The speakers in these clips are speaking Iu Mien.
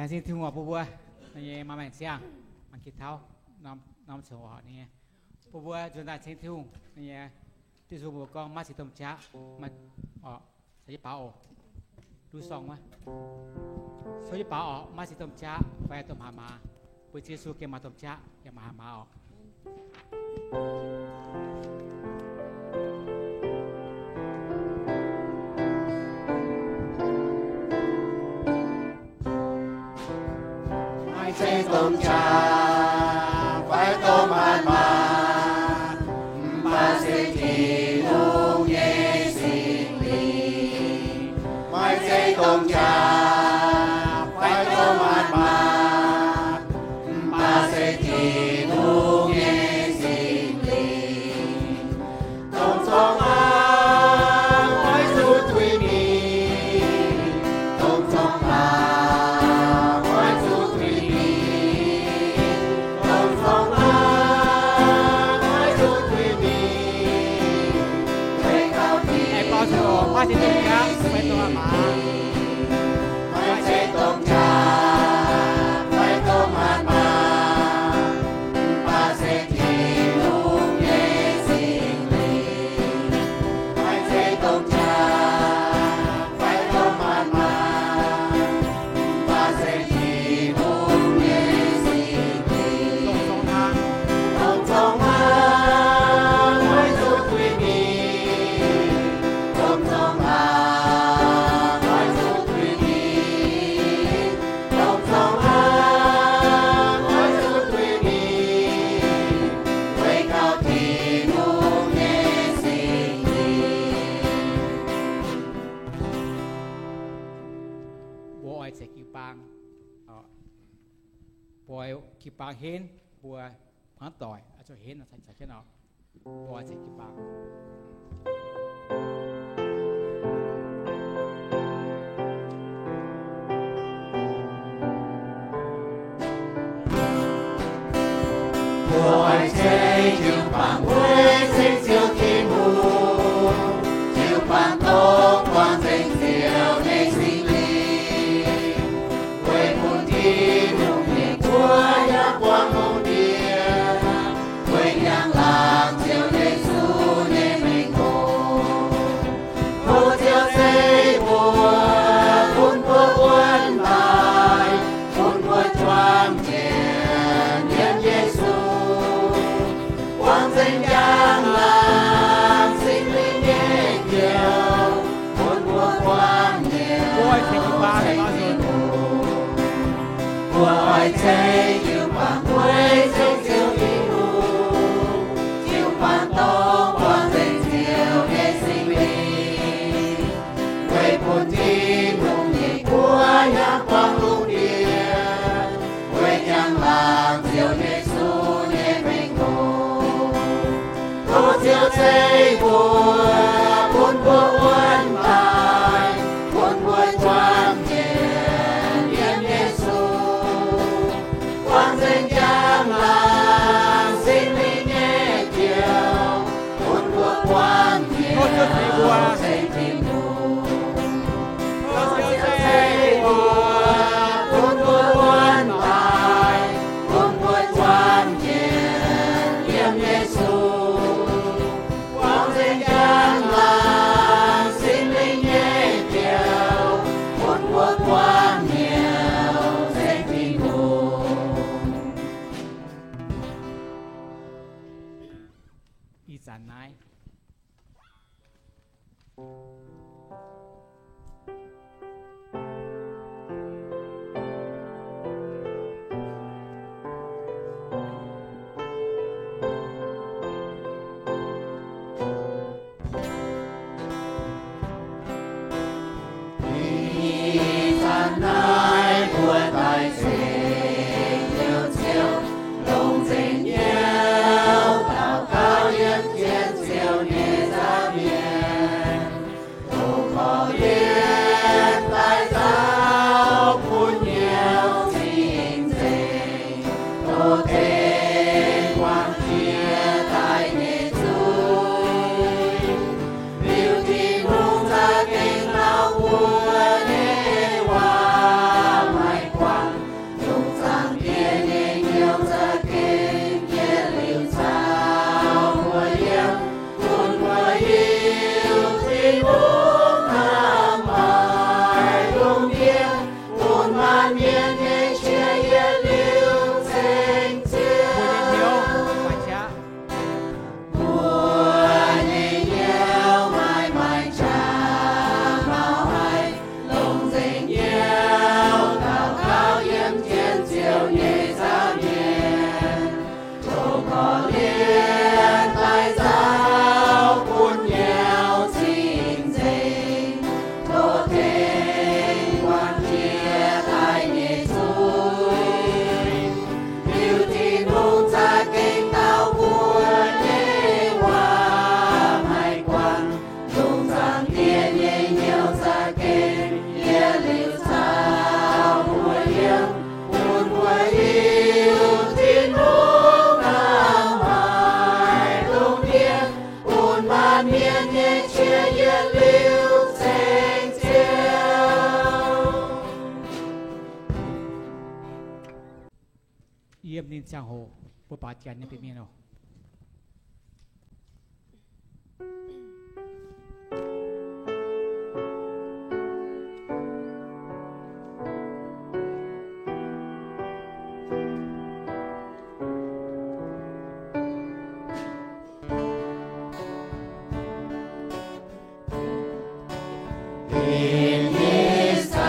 Laengz zingh Tin-Hungh oc, bun mbuo nyei maaih maengc ziangh, maaih gitv tauv norm, norm coux oc ninh nyei. Bun mbuo nzuonx daaih ceng Tin-Hungh nyei. Diev Yesu, mbuo gorngv maiv zeiz domh jaav, maiv, oc, caux jienv baaux oc. Lu sorng wuov, caux jienv baaux oc, maiv zeiz domh jaav fai domh hatc maaz. Mbuo Ziouv Yesu gengh maaih domh jaav yaac maaih hatc maaz oc. Maiv zeiz domh jaav fai domh hatc maaz, mv baac se Tin-Hungh nyei Singx Lingh. Maiv zeiz domh jaav fai domh hatc maaz, mv baac se Tin-Hungh nyei Singx Lingh. Dongh zorng hlaax oix zuqc tuix mingh, dongh zorng hlaax oix zuqc tuix mingh, dongh zorng hlaax oix zuqc tuix mingh, weic gauh Tin-Hungh nyei Singx Lingh. Maiv zeiz domh jaav fai domh hatc maaz, mv baac se Tin-Hungh nyei Singx Lingh. Maiv zeiz domh jaav fai domh hatc maaz, mv baac se Tin-Hungh nyei Singx Lingh. Dongh zorng hlaax oix zuqc tuix mingh, dongh zorng hlaax oix zuqc tuix mingh, dongh zorng hlaax oix zuqc tuix mingh, weic gauh Tin-Hungh nyei Singx Lingh. Mbuo oix ziec jiu-baang. Mbuo jiu-baang henv, mbuo hmuangv doic oix zuqc henv, caux jienv oc. Mbuo oix ziec jiu-baang. Mbuo oix ceix jiu-baang weic ceng Ziouv Tin-Hungh, jiu-baang dongh buangh nzengc Ziouv nyei Singx Lingh, weic bun Tin-Hungh nyei guoqv yaac buangh lungh ndiev, weic njang-laangc Ziouv Yesu nyei mengh hoc. Tov Ziouv ceix mbuo, bun mbuo wuonv daaih, bun mbuo juangc jienv yiem Yesu, buangh nzengc njang-laangc Singx Lingh nyei njoux, bun mbuo buangh mienh ceng Tin-Hungh. Mbuo oix ceix jiu-baang weic ceng Ziouv Tin-Hungh, jiu-baang dongh buangh nzengc Ziouv nyei Singx Lingh, weic bun Tin-Hungh nyei guoqv yaac buangh lungh ndiev, weic njang-laangc Ziouv Yesu nyei mengh hoc. Tov Ziouv ceix mbuo, bun mbuo wuonv daaih, bun mbuo juangc jienv yiem Yesu, buangh nzengc njang-laangc Singx Lingh nyei njoux, bun mbuo buangh mienh ceng Tin-Hungh. Tov Ziouv ceix mbuo, bun mbuo wuonv daaih, bun mbuo juangc jienv yiem Yesu, buangh nzengc njang-laangc Singx Lingh nyei njoux, bun mbuo buangh mienh ceng Tin-Hungh. Ih zanc naaiv ih zanc naaiv mbuo daaih ceng Ziouv, Ziouv longc nzengc hnyouv daux gaux yiem jienv Ziouv nyei nza'hmien. Dongh korv-lienh mienh nyei qiex yietc liuz ceng Ziouv. Yiem ninh ziangh hoc mbuo baaux janx nyei bieqc mienh oc. In his time,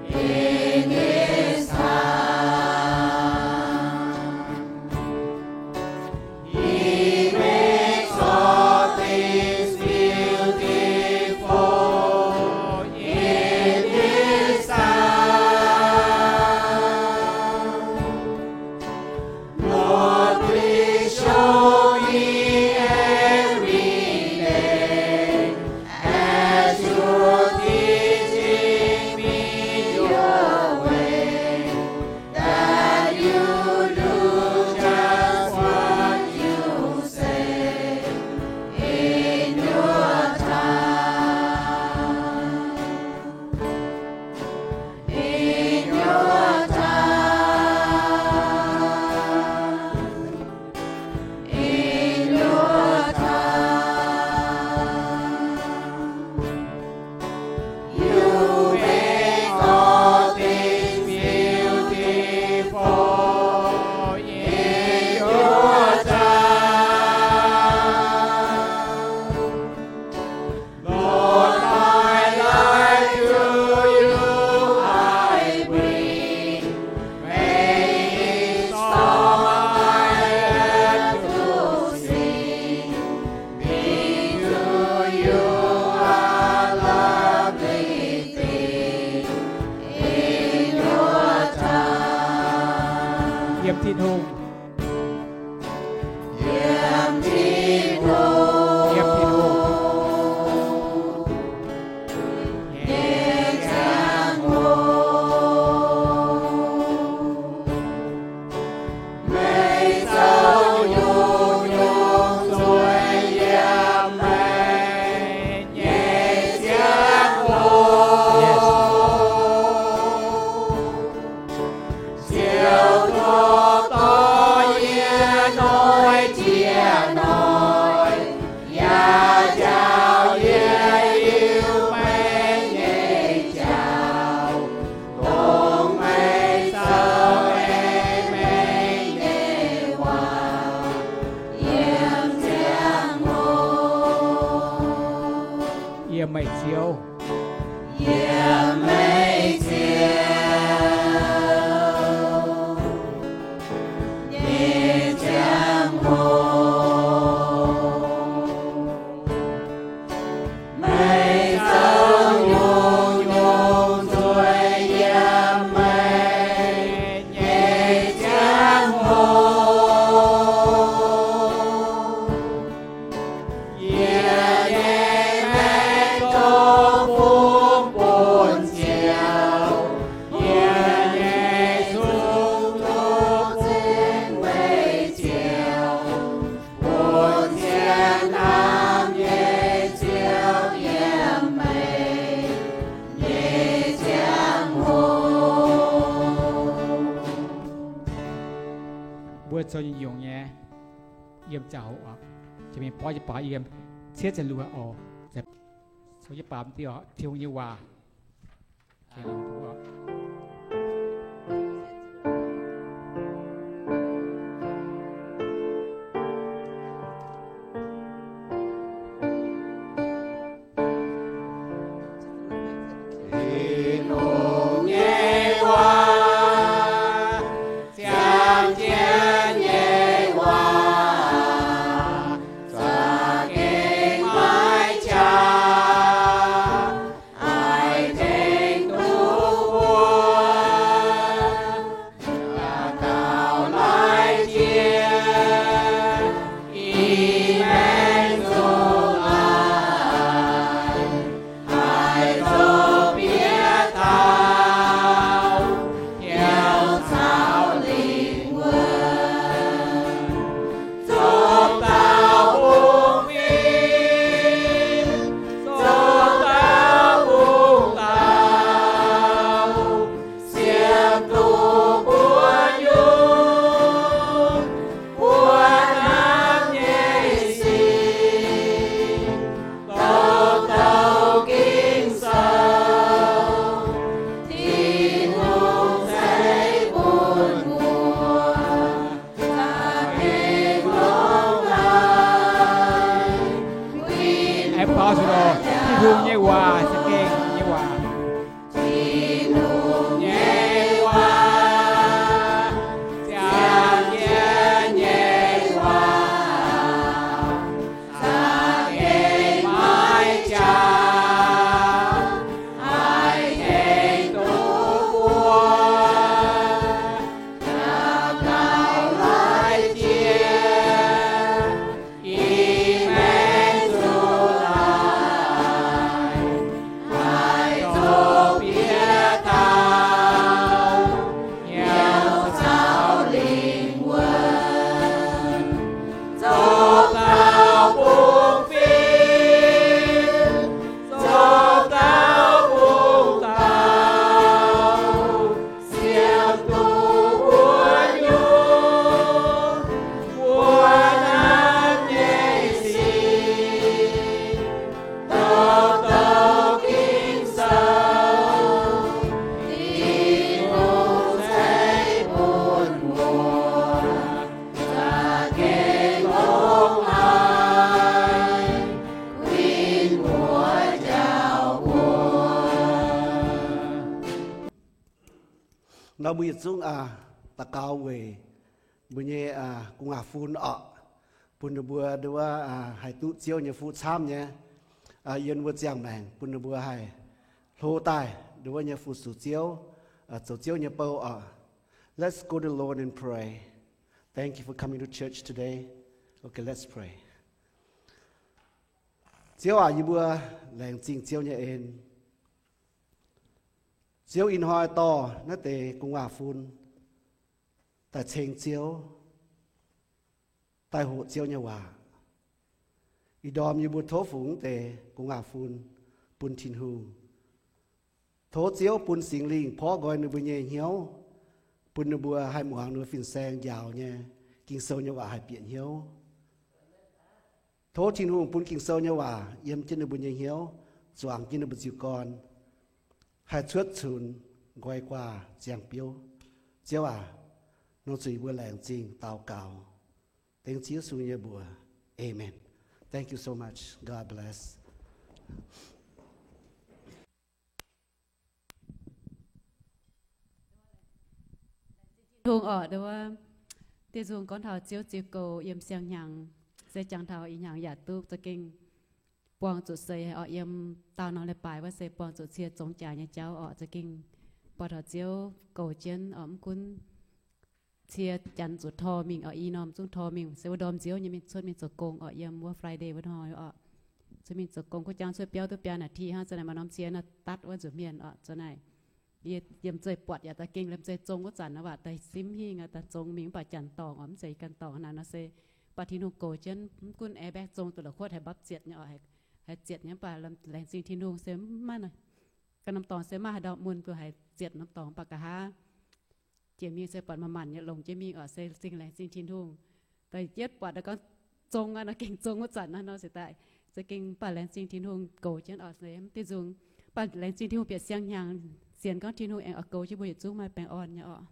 in his time, he makes all things beautiful in his time. Lord, please show me every day as you're teaching me your way, that you do just what you say in your time. In your time, in your time, you make all things beautiful in your time. Lord, my life to you I bring. May its song I have to sing be to you a lovely thing in your time. Yiem Tin-Hungh. Yiem Tin-Hungh. Yiem Tin-Hungh. Nyei ziangh hoc, meih zoux nyungc-nyungc zueiz yiem meih nyei ziangh hoc. Ziouv tov dorh yie noic jiex noic, yaac njaaux yie liuz meih nyei jauv, dongh meih zoux ei meih nyei waac yiem ziangh hoc. Yiem meih Ziouv. Yiem meih Ziouv nyei ziangh hoc, meih zoux nyungc-nyungc zueiz yiem meih nyei ziangh hoc. Yie nyei maengc tov fungx bun Ziouv. Yie nyei zungv duqv ceng weic Ziouv, bun zien hnamv nyei Ziouv yiem meih nyei ziangh hoc. Mbuo zoux nyungc-nyungc nyei yiem ziangh hoc oc. Jiex mingh borqv jienv baaux yiem cietv ziepc luoqc oc. Zoux jienv baaux diuh Tin-Hungh nyei waac. Tin-Hungh nyei waac, ziangh jienv nyei waac, za'gengh maiv qaqv, haih tengx duqv mbuo Tin-Hungh nyei waac, za'gengh nyei waac. Tin-Hungh nyei waac, ziangh jienv nyei waac, za'gengh maiv jangx, haih tengx duqv mbuo. Daux gaux laiv jiex, ih maengx zuqc laaih, haih zoux bieqc dauh, hnyouv caux lingh wuonh, zoux dauh bungx fim, zoux dauh bungx dauh, sienx duqv wuov nyungc, wuov nanv nyei sic, douc douc Ging-Sou, Tin-Hungh ceix bun mbuo, za'gengh longx haic, kuinx mbuo njaaux mbuo. Nor mbuo yietc zungv daux gaux weic mbuo nyei gu'nguaaz-fun orqc, bun ninh mbuo nduov haih duqv Ziouv nyei fuqv camv nyei, yiem wuov ziangh maengc bun ninh mbuo haih hlo daaih nduov nyei fu-sux Ziouv, zoux Ziouv nyei bou orqc. Let's go to the Lord in prayer. Thank you for coming to church today. Okay, let's pray. Ziouv aac, yie mbuo laengz zingh Ziouv nyei en. Ziouv ih hnoi dorh naaiv deix gu'nguaaz-fun daaih ceng Ziouv, daaih hoqc Ziouv nyei waac. Ih ndorm yie mbuo tov fungx deix gu'nguaaz-fun bun Tin-Hungh. Tov Ziouv bun Singx Lingh porv nqoi ninh mbuo nyei hnyouv, bun ninh mbuo haih muangx ninh mbuo fin-saeng njaaux nyei Ging-Sou nyei waac haih bieqc hnyouv. Tov Tin-Hungh bun Ging-Sou nyei waac yiem jienv ninh mbuo nyei hnyouv, zuangx jienv ninh mbuo ziuc gorn, haih cuotv cunx nqoi guaax ziangh biouv. Ziouv aac, nongc zuqc yie mbuo laengz zingh daux gaux dengv Ziouv Yesu nyei mbuox. Amen. Thank you so much. God bless. Tin-Hungh orqc, nduov, dieh nzung gorngv taux Ziouv ziex goux yiem siang-hnyangx, se jangx taux ih hnyangx yaac duqv za'gengh buangh zuqc seix orqc. Yiem daauh norm leiz-baaix wuov se buangh zuqc cie zong jaax nyei jauv orqc. Za'gengh buatc taux Ziouv goux jienv orqc, mv gunv cie janx zuqc tor mingh orqc, i norm zungv tor mingh, se wuov ndorm Ziouv nyei mingh cuotv mingh zoux gong orqc. Yiem wuov Friday wuov hnoi orqc, cuotv mingh zoux gong, kuv jangv cuotv biauv duqv biaa naaic ti hnangv, za'naaic maaih norm cie nor datv wuov nzuqc mienh orqc. Za'naaic yie yiem zeiz buatc yaac da'gengh yiem zeiz zong wuov zanc nor, waac daaih simv hingh daaih zong mingh mv baac janx dorngc orqc, mv zeiz ganh dorngc naaic nor se, baac Tin-Hungh goux jienv, mv gunv airbag zong duqv la'kuotv haiz mbapv zietc nyei orqc, haiz zietc nyei, mv baac laengz zingh Tin-Hungh se mv maaih, ganh norm dorngx se maaih haaix ndau mun duqv haiz zietc norm dorngx, mv baac nqa'haav jiex mingh se buatc manc-manc nyei longx jienv mingh orqc, se zingh laengz zingh Tin-Hungh. Da'yietv buatc gorngv zong aqv nor, gengh zong wuov zanc naaiv nor se daaih, se gengh mv baac laengz zingh Tin-Hungh goux jienv orqc, se mv diuh nzung. Mv baac laengz zingh Tin-Hungh bieqc siang-hnyangx, sienx gorngv Tin-Hungh aengx oix goux jienv mbuo yietc zungv maaih baengh orn nyei orqc.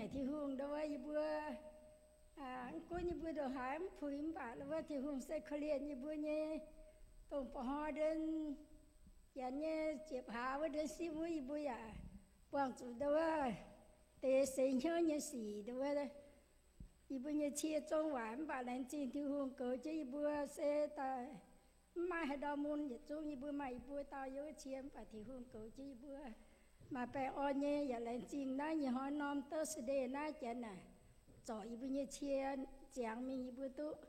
haic Tin-Hungh. Ndau wuov yie mbuo mv gunv yie mbuo ndongc haaix mv puix mv baac ndau wuov Tin-Hungh se korv-lienh yie mbuo nyei. Dongh ba'hnoi ndon janx nyei ziepc hlaax wuov ndon sipv wuov yie mbuo yaac buangh zuqc ndau wuov deix seix hnyouv nyei sic ndau wuov. Yie mbuo nyei cie zong waaic mv baac laengz zingh Tin-Hungh goux jienv yie mbuo se daaih mv maaih haaix ndau mun yietc zungv yie mbuo maaih yie mbuo dauh yiem wuov cie mv baac Tin-Hungh goux jienv yie mbuo maaih baengh orn nyei. Yaac laengz zingh naaiv nyei hnoi norm Thursday naaiv janx naaic zorc yie mbuo nyei cie ziangx mingh yie mbuo duqv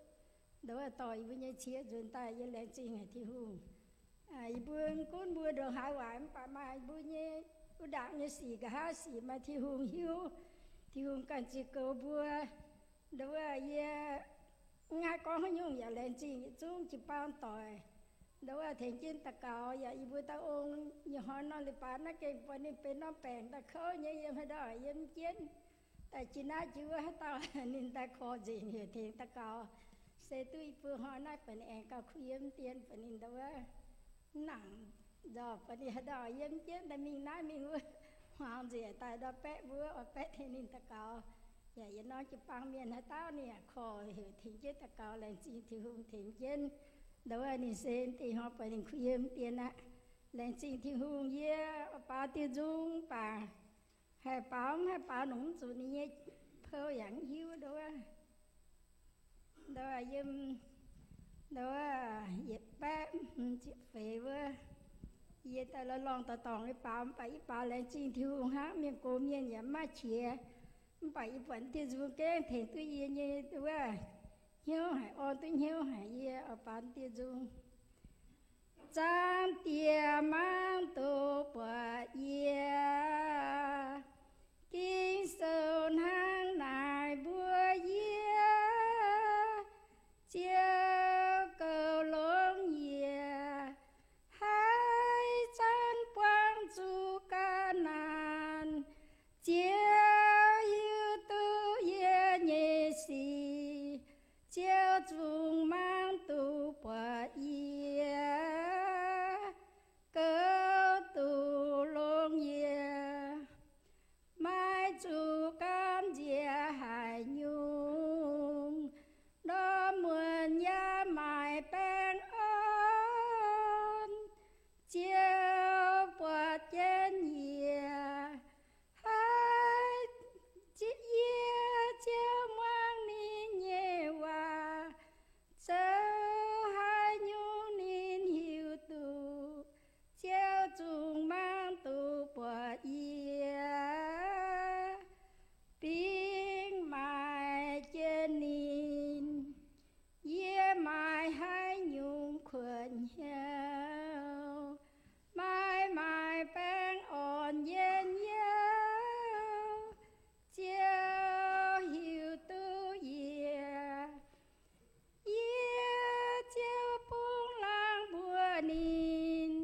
ndau wuov dorh yie mbuo nyei cie nzuonx daaih. Yie laengz zingh haic Tin-Hungh. Yie mbuo mv gunv mbuo ndongc haaix waaic mv baac maaih mbuo nyei wuov ndaangc nyei sic nqa'haav sic maaih Tin-Hungh hiuv. Tin-Hungh ganh ziouc goux mbuo. Ndau wuov yie mv haih gorngv haaix nyungc yaac laengz zingh yietc zungv jiu-baang doic ndau wuov tengx jienv daux gaux. Yaac yie mbuo dauh ong nyei hnoi nor leiz-baaix naaiv gengh buatc ninh benx norm baengc daaih kouv nyei yiem haaix ndau yiem jienv daaih jiex naaiv jiex wuov haaix dauh ninh daaih korv nzengc heuc tengx daux gaux. Se duqv yie mbuo hnoi naaiv buatc ninh aengx gauh kuh yiem dien buatc ninh ndau wuov mv nangc nzorc buatc ninh haaix ndau yiem jienv daaih mingh naaiv mingh wuov hmuangx nzengc daaih ndau baeqv mbuo oix baeqv tengx ninh daux gaux. Yaac yietc norm jiu-baang mienh haaix dauh ninh yaac korv heuc tengx jienv daux gaux. Laengz zingh Tin-Hungh tengx jienv ndau wuov ninh se deix hnoi buatc ninh kuh yiem dien aqv. Laengz zingh Tin-Hungh. Yie oix baaux diuh nzung baac haih baaux mv haih baaux nongc mv zuqc ninh nyei pou yaac mv hiuv ndau wuov. Ndau yiem ndau wuov yietc baeqv hmz ziepc feix wuov, yie daaih lorngh lorngh dorngc dorngc yie baaux mv baac yie baaux laengz zingh Tin-Hungh hnangv. Mienh gox mienh yaac mv maaih qiex, mv baac yie buatc diuh nzung gengh tengx duqv yie nyei ndau wuov hnyouv haic, orn duqv hnyouv haic. Yie oix baaux diuh nzung. Zaangc Diex mangc duqv buatc yie, Ging-Sou hnangv naaic mbuox yie, Ziouv goux longx yie, haaix zanc buangh zuqc ga'naanh, Ziouv hiuv duqv yie nyei sic, Ziouv zungv mangc duqv buatc yie, goux duqv longx yie. Maiv zuqc gaamv nziex haaix nyungc, ndorm muonz yaac maaih baengh orn, Ziouv buatc jienv yie. Haiz yie Ziouv muangx ninh nyei waac, zoux haaix nyungc ninh hiuv duqv, Ziouv zungv mangc duqv buatc yie, bingx maaiz jienv ninh. Yie maaih haaix nyungc kuonx hnyouv, maaih maaih baengh orn njien-youh, Ziouv hiuv duqv yie. Yie Ziouv bungx laangz mbuox ninh,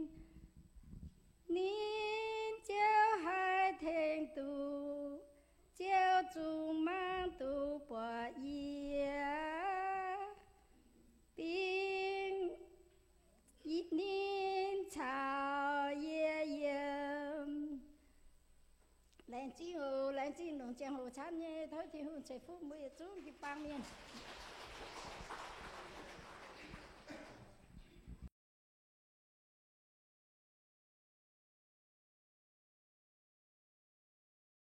ninh Ziouv haih tengx duqv, Ziouv zungv mangc duqv buatc yie, bingx ninh caux yie yiem. Laengz zingh oc. Laengz zingh longc ziangh hoc camv nyei. Tov Tin-Hungh ceix fuqv mbuo yietc zungv jiu-baang mienh.